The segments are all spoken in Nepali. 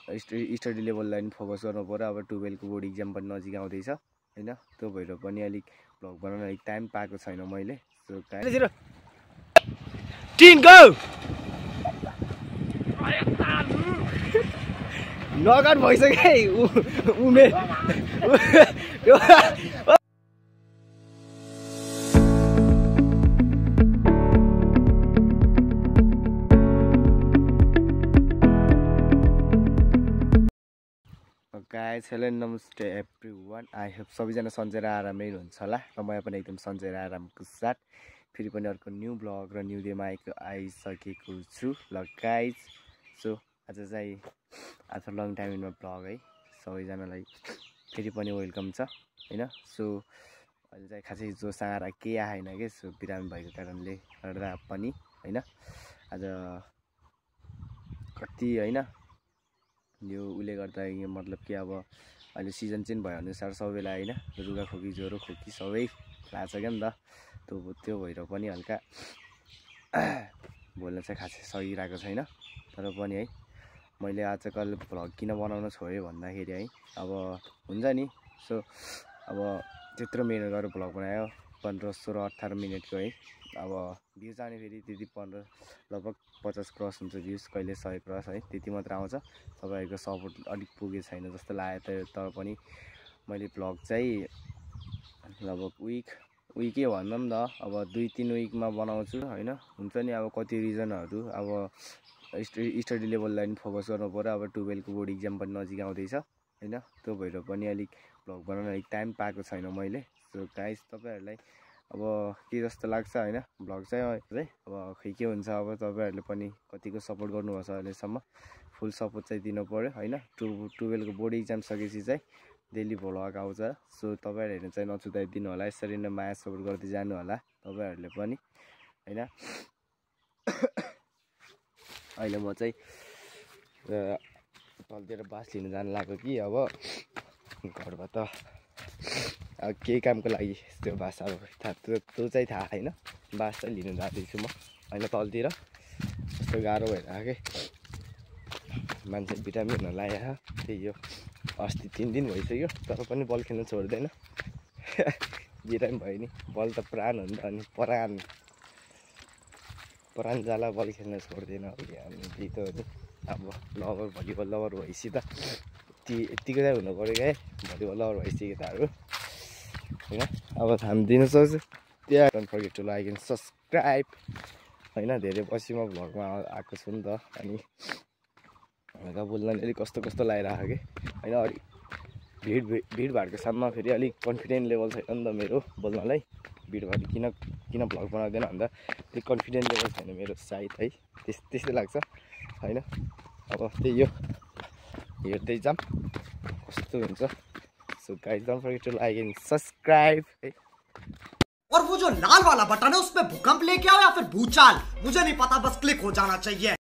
स्टडी लेभललाई पनि फोकस गर्नु पर्यो। अब 12 को बोर्ड इक्जाम पनि नजिक आउँदैछ हैन, त्यो भएर पनि अलिक भ्लग बनाउन अलिक टाइम पाएको छैन मैले। सो टिन गो नगट भइसक्यो उमे गाइस हेलो नमस्ते एभ्रीवान, आई होप सबैजना सन्चै र आरामै हुनुहुन्छ होला र म पनि एकदम सन्चै र आरामको साथ फेरि पनि अर्को न्यू ब्लग र न्यू डेमा आइसकेको छु ल गाइस। सो आज चाहिँ आफ्टर लङ टाइम इनमा ब्लग है, सबैजनालाई फेरि पनि वेलकम छ हैन। सो अहिले चाहिँ खासै जोस आएर केही आएन के, सो बिरामी भएको कारणले गर्दा पनि हैन आज कति हैन यो उसले गर्दा मतलब कि अब अहिले सिजन चेन्ज भयो अनुसार सबैलाई हैन रुगा खोकी ज्वरो खोकी सबै लाग्छ क्या नि त। त्यो भएर पनि हल्का बोल्न चाहिँ खासै सकिरहेको छैन, तर पनि है मैले आजकल भ्लग किन बनाउन छोडेँ भन्दाखेरि है अब हुन्छ नि। सो अब त्यत्रो मिहिनेत गरेर भ्लग बनायो 15, 16, 18 मिनटको है, अब भ्युज आउने फेरि त्यति 15 लगभग 50 क्रस हुन्छ भ्युज, कहिले 100 क्रस है, त्यति मात्र आउँछ। तपाईँहरूको सपोर्ट अलिक पुगेको छैन जस्तो लाग्यो तर पनि मैले भ्लग चाहिँ लगभग विकै भनौँ न, अब 2-3 विकमा बनाउँछु हैन। हुन्छ नि अब कति रिजनहरू, अब स्टडी लेभललाई पनि फोकस गर्नु पर्यो। अब 12 को बोर्ड इक्जाम पनि नजिक आउँदैछ हैन, त्यो भएर पनि अलिक भ्लग बनाउन अलिक टाइम पाएको छैन मैले। सो गाइस तपाईहरुलाई अब के जस्तो लाग्छ हैन भ्लग चाहिँ है, अब खै के हुन्छ, अब तपाईहरुले पनि कतिको सपोर्ट गर्नुभएको छ अहिलेसम्म, फुल सपोर्ट चाहिँ दिनु पर्यो हैन। 12 को बोर्ड इक्जाम सकेपछि चाहिँ डेली भ्लग आउँछ। सो तपाईहरुले चाहिँ नछुटाइदिनु होला, यसरी नै माया सपोर्ट गर्दै जानु होला तपाईहरुले पनि हैन। अहिले म चाहिँ तलतिर बास लिन जान लाग्यो कि अब घरबाट अब केही कामको लागि त्यो बास अब त्यो चाहिँ थाहा छैन, बास चाहिँ लिन जाँदैछु म होइन तलतिर। कस्तो गाह्रो भइरहेको के मान्छे भिटामिनहरू लगाएर, त्यही हो अस्ति 3 दिन भइसक्यो तर पनि बल खेल्न छोड्दैन। बिरामी भयो नि, बल त प्राण हो नि त, अनि प्राण जाला बल खेल्न छोड्दैन अनि त हो नि। अब लभर भलिबल लभर भएपछि त यत्तिको चाहिँ हुनु पऱ्यो क्या, भलिबल लभर भएपछि केटाहरू हैन। अब थामिदिनु सक्छ त्यहाँ, don't forget to like and subscribe हैन। धेरै पछि म भ्लगमा आएको छु नि त, अनि हल्का बोल्न अलिक कस्तो लागिरहेको कि हैन। अलिक भिडभाडको साममा फेरि अलिक कन्फिडेन्ट लेभल छैन नि त मेरो बोल्नलाई। भिडभाड किन भ्लग बनाउँदैन भन्दा अलिक कन्फिडेन्ट लेभल छैन मेरो सायद है, त्यस्तै लाग्छ हैन। अब त्यही हो, हेर्दै जाम कस्तो हुन्छ। So guys don't forget to like and subscribe है। और वो जो लाल वाला बटन है उसपे भूकंप लेके आओ या फिर भूचाल, मुझे नहीं पता, बस क्लिक हो जाना चाहिए।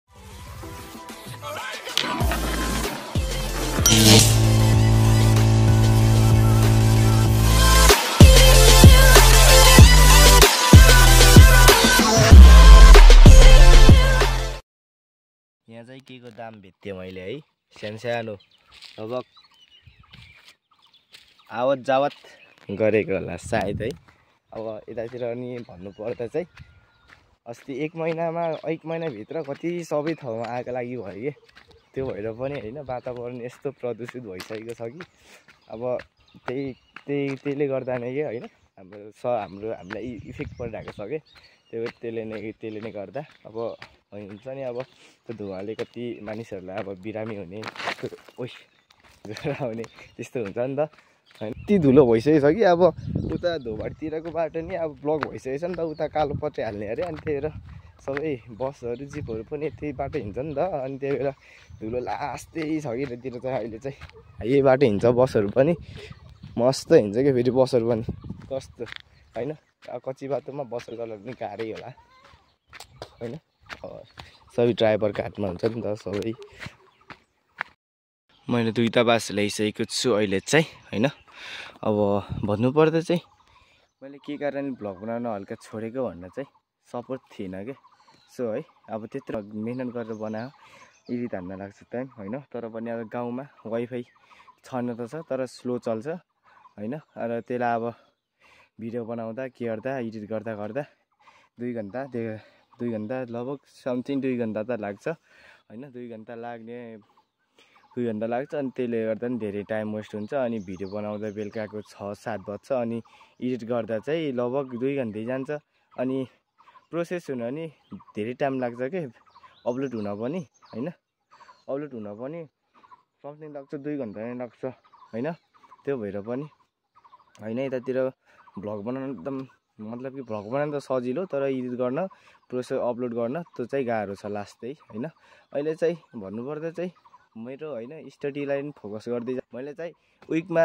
यहाँ चाहिँ के को दाम भेट्थेँ मैले है, सानो लगभग आवत जावत गरेको होला सायद है। अब यतातिर नि भन्नुपर्दा चाहिँ अस्ति 1 महिनाभित्र कति सबै ठाउँमा आगो लागि भयो कि, त्यो भएर पनि हैन वातावरण यस्तो प्रदूषित भइसकेको छ कि अब त्यहीले गर्दा नै के हैन हामीलाई इफेक्ट परिरहेको छ कि, त्यसले नै गर्दा अब हुन्छ नि। अब त्यो धुवाले कति मानिसहरूलाई अब बिरामी हुने, ज्वरो आउने त्यस्तो हुन्छ नि त हैन। यति धुलो भइसकेको छ कि अब उता धोबारतिरको बाटो नि अब ब्लक भइसकेको छ नि त, उता कालो पट्टी हाल्ने अरे, अनि त्यही भएर सबै बसहरू जिपहरू पनि त्यही बाटो हिँड्छ नि त, अनि त्यही भएर धुलो लास्टै छ कि यतातिर चाहिँ। अहिले चाहिँ यही बाटो हिँड्छ बसहरू पनि, मस्त हिँड्छ क्या फेरि बसहरू पनि कस्तो हैन। कच्ची बाटोमा बसहरू चलाउनु पनि गाह्रै होला हैन, सबै ड्राइभरको हातमा हुन्छ नि त सबै। मैले 2टा बास ल्याइसकेको छु अहिले चाहिँ हैन। अब भन्नुपर्दा चाहिँ मैले के कारण भ्लग बनाउन हल्का छोडेको भन्दा चाहिँ सपोर्ट थिएन के। सो है अब त्यत्रो मेहनत गरेर बनायो, इडिट हान्न लाग्छ टाइम होइन। तर पनि अब गाउँमा वाइफाई छन त छ तर स्लो चल्छ होइन। र त्यसलाई अब भिडियो बनाउँदा के गर्दा एडिट गर्दा 2 घन्टा लगभग समथिङ 2 घन्टा त लाग्छ होइन। 2 घन्टा लाग्छ अनि त्यसले गर्दा पनि धेरै टाइम वेस्ट हुन्छ। अनि भिडियो बनाउँदा बेलुकाको 6-7 बज्छ अनि एडिट गर्दा चाहिँ लगभग 2 घन्टै जान्छ। अनि प्रोसेस हुन नि धेरै टाइम लाग्छ के अपलोड हुन पनि होइन। अपलोड हुन पनि समथिङ लाग्छ 2 घन्टा नै लाग्छ होइन। त्यो भएर पनि होइन यतातिर भ्लग बनाउनु एकदम मतलब कि भ्लग बनाउनु त सजिलो तर एडिट गर्न प्रोसेस अपलोड गर्न त्यो चाहिँ गाह्रो छ लास्टै होइन। अहिले चाहिँ भन्नुपर्दा चाहिँ मेरो होइन स्टडीलाई पनि फोकस गर्दै मैले चाहिँ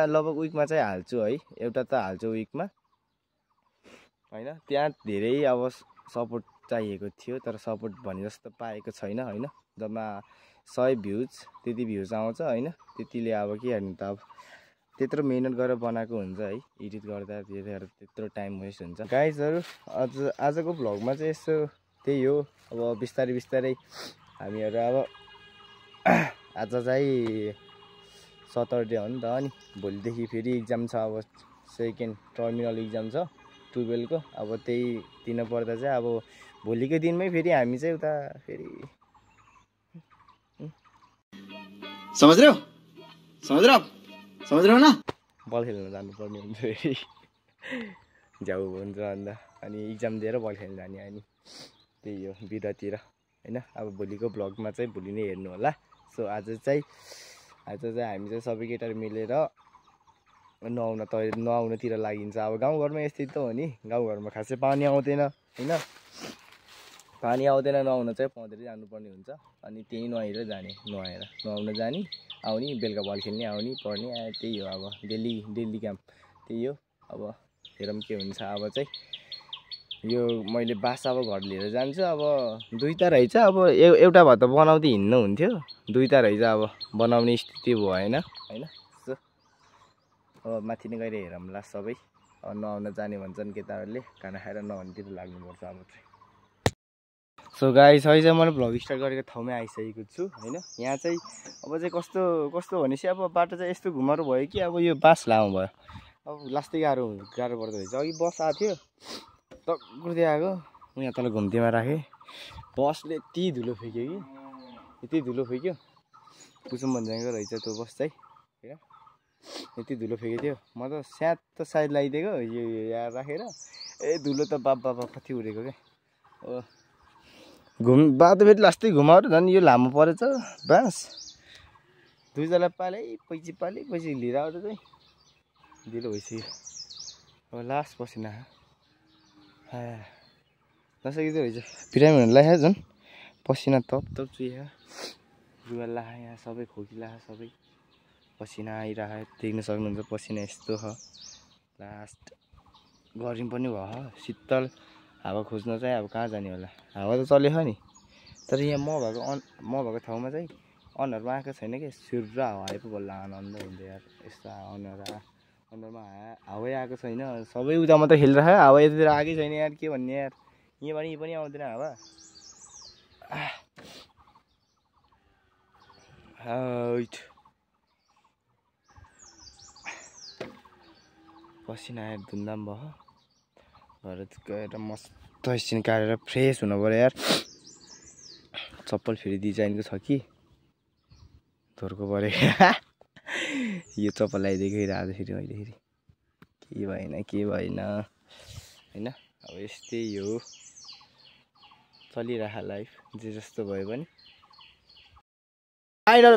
लगभग विकमा चाहिँ हाल्छु है। एउटा त हाल्छु विकमा होइन। त्यहाँ धेरै अब सपोर्ट चाहिएको थियो तर सपोर्ट भने जस्तो पाएको छैन होइन। जम्मा 100 भ्युज त्यति भ्युज आउँछ होइन। त्यतिले अब के हेर्नु त अब त्यत्रो मेहनत गरेर बनाएको हुन्छ है। एडिट गर्दा त्यत्रो टाइम वेस्ट हुन्छ। गाइजहरू आजको भ्लगमा चाहिँ यसो त्यही हो। अब बिस्तारै हामीहरू अब आज चाहिँ सटरडे हो नि त अनि भोलिदेखि फेरि इक्जाम छ। अब सेकेन्ड टर्मिनल इक्जाम छ 12 को। अब त्यही दिन पर्दा चाहिँ अब भोलिको दिनमै फेरि हामी चाहिँ उता फेरि समझ रहे हो ना बल खेल्न जानुपर्ने हुन्छ फेरि झ्याउ हुन्छ अन्त अनि इक्जाम दिएर बल खेल्न जाने अनि त्यही हो बिदातिर होइन। अब भोलिको भ्लगमा चाहिँ भोलि नै हेर्नु होला। सो आज चाहिँ हामी चाहिँ सबै केटाहरू मिलेर नुहाउनतिर लागिन्छ। अब गाउँघरमा यस्तै त हो नि। गाउँघरमा खासै पानी आउँदैन होइन। पानी आउँदैन नुहाउन चाहिँ पौँधेरै जानुपर्ने हुन्छ। अनि त्यहीँ नुहाएर नुहाउन जाने आउने बेलुका बल खेल्ने आउने पढ्ने त्यही हो अब डेली काम त्यही हो। अब हेरौँ के हुन्छ। अब चाहिँ यो मैले बास अब घर लिएर जान्छु। अब 2टा रहेछ। अब एउटा भए त बनाउँदै हिँड्नु हुन्थ्यो। 2टा रहेछ अब बनाउने स्थिति भएन होइन। सो अब माथि नै गएर हेरौँला सबै। अब नुहाउन जाने भन्छन् केटाहरूले खाना खाएर नुहाउनेतिर लाग्नुपर्छ अब चाहिँ। सो गाइस अहिले चाहिँ मैले भ्लग स्टार्ट गरेको ठाउँमै आइसकेको छु होइन। यहाँ चाहिँ अब चाहिँ कस्तो भनेपछि अब बाटो चाहिँ यस्तो घुमाउरो भयो कि अब यो बास लामो भयो। अब लास्टै गाह्रो पर्दो रहेछ। अघि बस आएको थियो टक्कुर्दै आएको यहाँ तल घुम्तीमा राखेँ। बसले यति धुलो फेक्यो कुसुम भन्ज्याङको रहेछ त्यो बस चाहिँ होइन। यति धुलो फेकेको थियो म त स्याट त साइड लगाइदिएको यो यहाँ राखेर धुलो त बाबा कति उडेको क्या। बाटो फेरि लास्टै घुमाएर झन् यो लामो परेछ बाँस 2 जला पछि लिएर आउँदा चाहिँ ढिलो भइसक्यो। अब लास्ट पसिना नसकेको रहेछ बिरामी हुन लाग्यो झन्। पसिना तप चुया रुगा लाहा यहाँ सबै खोकिला सबै पसिना आइरहेको देख्न सक्नुहुन्छ। पसिना यस्तो छ लास्ट गर्मी पनि भयो शीतल हावा खोज्न चाहिँ अब कहाँ जाने होला। हावा त चलेको नि तर यहाँ म भएको ठाउँमा चाहिँ अनुहारमा आएको छैन कि सुर र हावा आए पो बल्ल आनन्द हुन्छ यार। यस्तो अनुहारमा हावै आएको छैन। सबै उता मात्रै खेलिरहेको हावा यतातिर आएकै छैन यार के भन्ने यार। यहीँ पनि आउँदैन हावा। पसिना आएर धुमधाम भयो। घर गएर मस्त एकछिन काटेर फ्रेस हुनु पऱ्यो यार। चप्पल फेरि डिजाइनको छ कि धोर्को पऱ्यो यो चप्पल लगाइदिएको आज फेरि मैले फेरि के भएन होइन। अब यस्तै हो चलिरहेको लाइफ जे जस्तो भयो पनि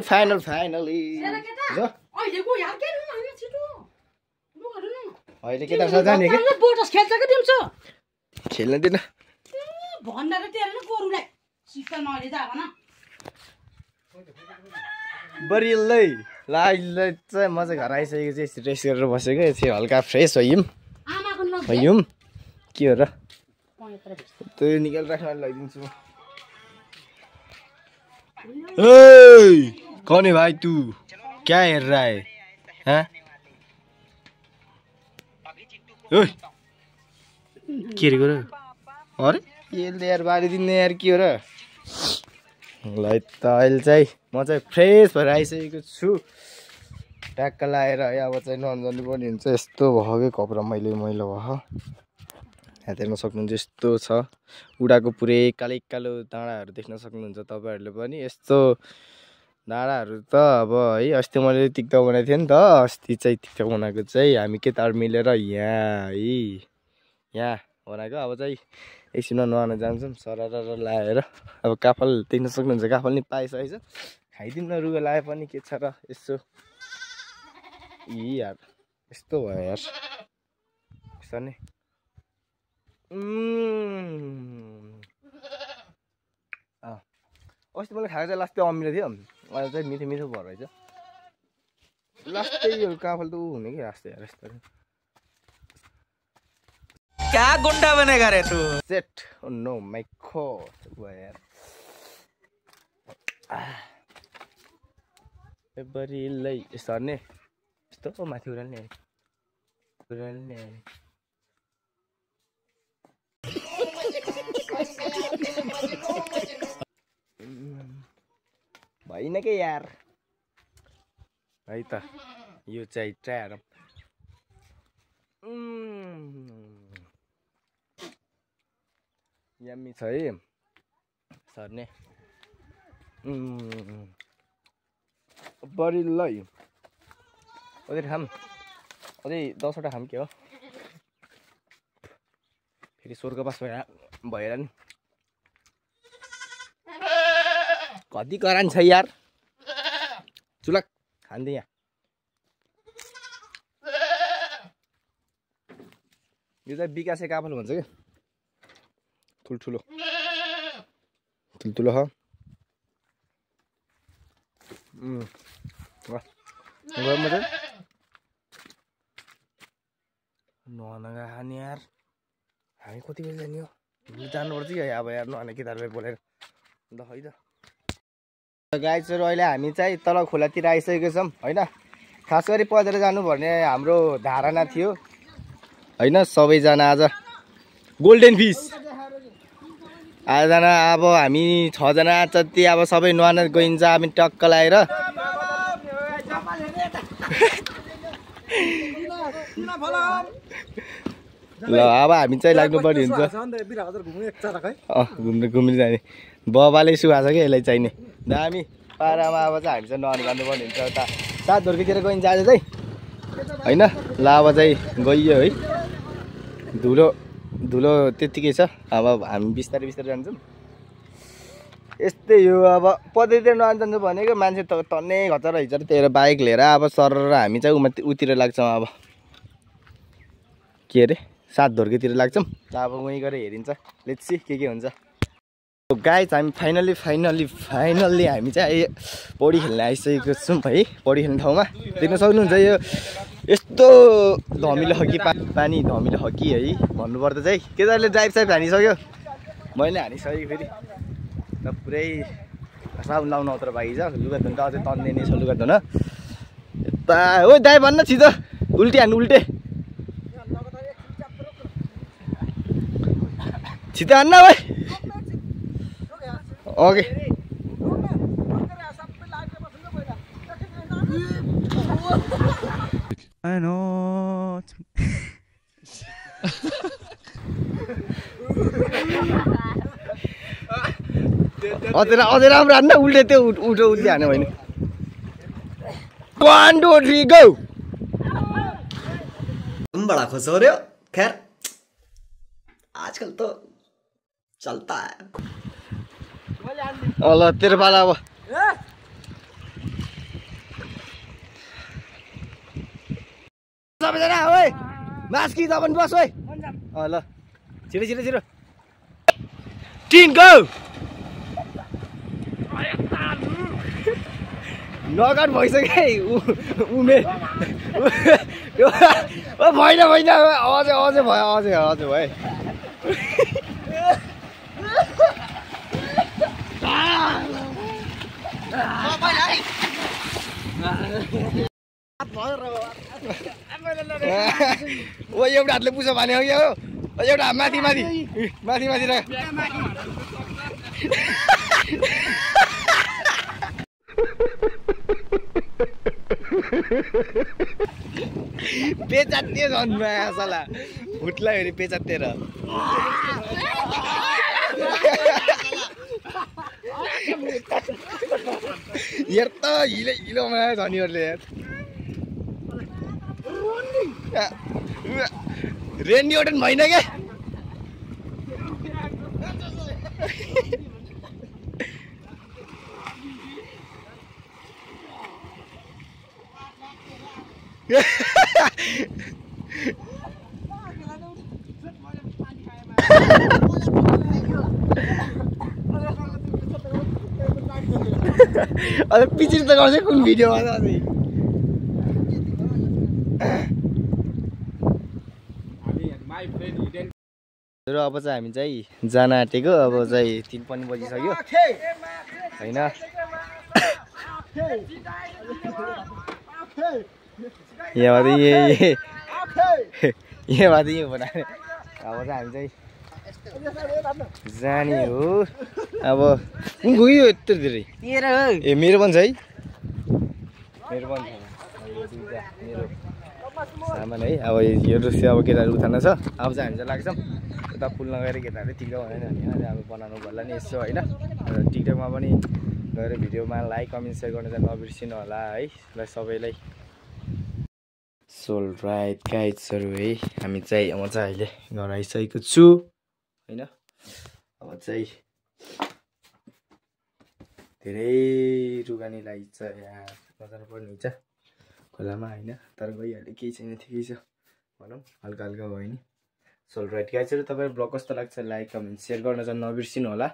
फाइनली अहिले केटा छ जाने के बोटस खेल्छ के दिन्छ खेल्न दिन भन्दा त तेरो न गोरुलाई सिस्टम नले जा भन बरिलै लाइले चाहिँ म चाहिँ घर आइसकेको चाहिँ रेस्ट गरेर बसेको यसो हल्का फ्रेस भयौँ के हो र त्यो निकाल राख्न लगिदिन्छु म। कौन है भाई तू क्या हेर रहा है हैं? के रे अरे यसले यार बारिदिने यार के हो र ल त अहिले चाहिँ म चाहिँ फ्रेस भएर आइसकेको छु ट्याक्क लाएर है अब चाहिँ नुहाउनु जानुपर्ने हुन्छ यस्तो भयो कि कपडा मैलो भयो यहाँ देख्न सक्नुहुन्छ यस्तो छ उडाको पुरै कालो कालो डाँडाहरू देख्न सक्नुहुन्छ तपाईँहरूले पनि यस्तो डाँडाहरू त अब है अस्ति मैले टिकटक बनाएको थिएँ नि त अस्ति चाहिँ टिकटक बनाएको चाहिँ हामी केटाहरू मिलेर यहाँ बनाएको अब चाहिँ एकछिनमा नुहाउन जान्छौँ सरर लाएर अब काफल देख्न सक्नुहुन्छ काफल नि पाइसकेको छ खाइदिउँ न रुगा लाए पनि के छ र यसो यार यस्तो भयो यार यस्तो नि अस्ति मैले खाएको चाहिँ लास्ट अमिलो थियो अहिले चाहिँ मिठो मिठो भएर रहेछ लास्टै यो काफल त ऊ हुने कि रास्ते यार यस्तो क्या गुंडा बनेगा रे तू सेट नो माय गॉड यार बरीलाई सर्ने यस्तो माथि उडाल्ने भएन के यार है त यो चाहिँ ट्राई यम्मी छ है सर्ने बरीलाई अझै खाम अझै 10वटा खाम के हो फेरि स्वर्गवास भएर नि कति करान छ यार चुलक खान्दै यहाँ यो चाहिँ विकासे काफल भन्छ कि ठुल्ठुलो हो नुहाउन खाने यार हामी कति बजी जाने हो जानुपर्छ कि अब यार नुहाउने केटाहरूले बोलेर ल है त गाइजहरू अहिले हामी चाहिँ तल खोलातिर आइसकेको छौँ होइन खास गरी पैदल जानुपर्ने हाम्रो धारणा थियो होइन सबैजना आज गोल्डन फिस आजजना अब हामी 6 जना जति अब सबै नुहाउन गइन्छ हामी टक्क लाएर ल अब हामी चाहिँ लाग्नुपर्ने हुन्छ घुम्नु जाने बबाले सुहाएको छ कि यसलाई चाहिने दामी पारामा अब चाहिँ हामी चाहिँ नुहाउनु जानुपर्ने हुन्छ उता 7 धुर्कीतिर गइन्छ आज चाहिँ होइन ल अब चाहिँ गइयो है धुलो त्यतिकै छ अब हामी बिस्तारै जान्छौँ यस्तै हो अब पदैतिर नुहाउनु जान्छौँ भनेको मान्छे त टन्नै घचर हिजो त्यही बाइक लिएर अब सर र हामी चाहिँ उतिर लाग्छौँ अब के अरे 7 धुर्कीतिर लाग्छौँ अब उहीँ गएर हेरिन्छ लेट्स सी के हुन्छ गाइज हामी फाइनल्ली हामी चाहिँ पौडी खेल्न आइसकेको छौँ है पौडी खेल्ने ठाउँमा देख्न सक्नुहुन्छ यो यस्तो धमिलो हकी पानी धमिलो हकी है भन्नुपर्दा चाहिँ केटाहरूले ड्राइभ हानिसक्यो मैले हानिसकेँ फेरि र पुरै साबुन लाउनु मात्र बाँकी छ लुगा धुन त अझै तन्ने नै छ लुगा धुन यता ओ दाइ भन्न छिटो उल्टी हान्नु उल्टे छिटो हान्न भाइ ओके I know. अझै राम्रो हान्न उल्टे त्यो उल्टे हान्यो भने 1 2 3 गो तुम बड़ा खुश हो रहे हो खैर आजकल तो चलता है ल तेरो पाला अब सबैजना ओए मास्की त पनि बस ओए ल छिटो 3 गो नगद भइसक्यो उमेर भएन अझै भयो ओ एउटा हातले पुछ भने हो एउटा माथि पेचात्ते जन्माया साला भुटलाई हेरि पेचात्तेर यार त हिलोमा झनीहरूले यार रेन्डी ओटन भएन क्या अझ पिचिर त गर्छ कुन भिडियोमा त अझै र अब चाहिँ हामी चाहिँ जान आँटेको अब चाहिँ 3 पनि बजिसक्यो होइन यहाँ यो बनाए अब चाहिँ हामी चाहिँ जाने हो अब कुन गयो यत्रो धेरै ए मेरो पनि छ है मेरो पनि छ मेरो सामान है अब यो दृश्य अब केटाहरू उठाउन छ अब चाहिँ हामी चाहिँ लाग्छौँ उता पुल नगएर केटाहरूले टिकटक भनेन भने अब बनाउनु पर्ला नि यसो होइन र टिकटकमा पनि गएर भिडियोमा लाइक कमेन्ट सेयर गर्न चाहिँ नबिर्सिनु होला है ल सबैलाई सोल राइट गाइड्सहरू है हामी चाहिँ म चाहिँ अहिले घर आइसकेको छु होइन अब चाहिँ धेरै रुगानी लाग्छ यहाँ नजानु पर्ने हुन्छ खोलामा होइन तर गइहाल्यो केही छैन ठिकै छ भनौँ हल्का हल्का भयो नि सोल राइट गाइड्सहरू तपाईँहरू ब्लग कस्तो लाग्छ लाइक कमेन्ट सेयर गर्न चाहिँ नबिर्सिनु होला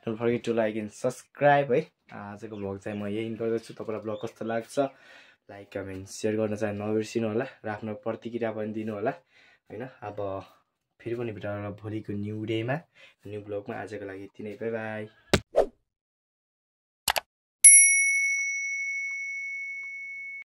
don't forget to like and subscribe है आजको ब्लग चाहिँ म यही गर्दैछु तपाईँलाई ब्लग कस्तो लाग्छ लाइक कमेन्ट सेयर गर्न चाहिँ नबिर्सिनु होला र आफ्नो प्रतिक्रिया पनि दिनु होला होइन अब फेरि पनि भेट्न भोलिको न्यू डेमा न्यू ब्लगमा आजको लागि यति नै बाई बाई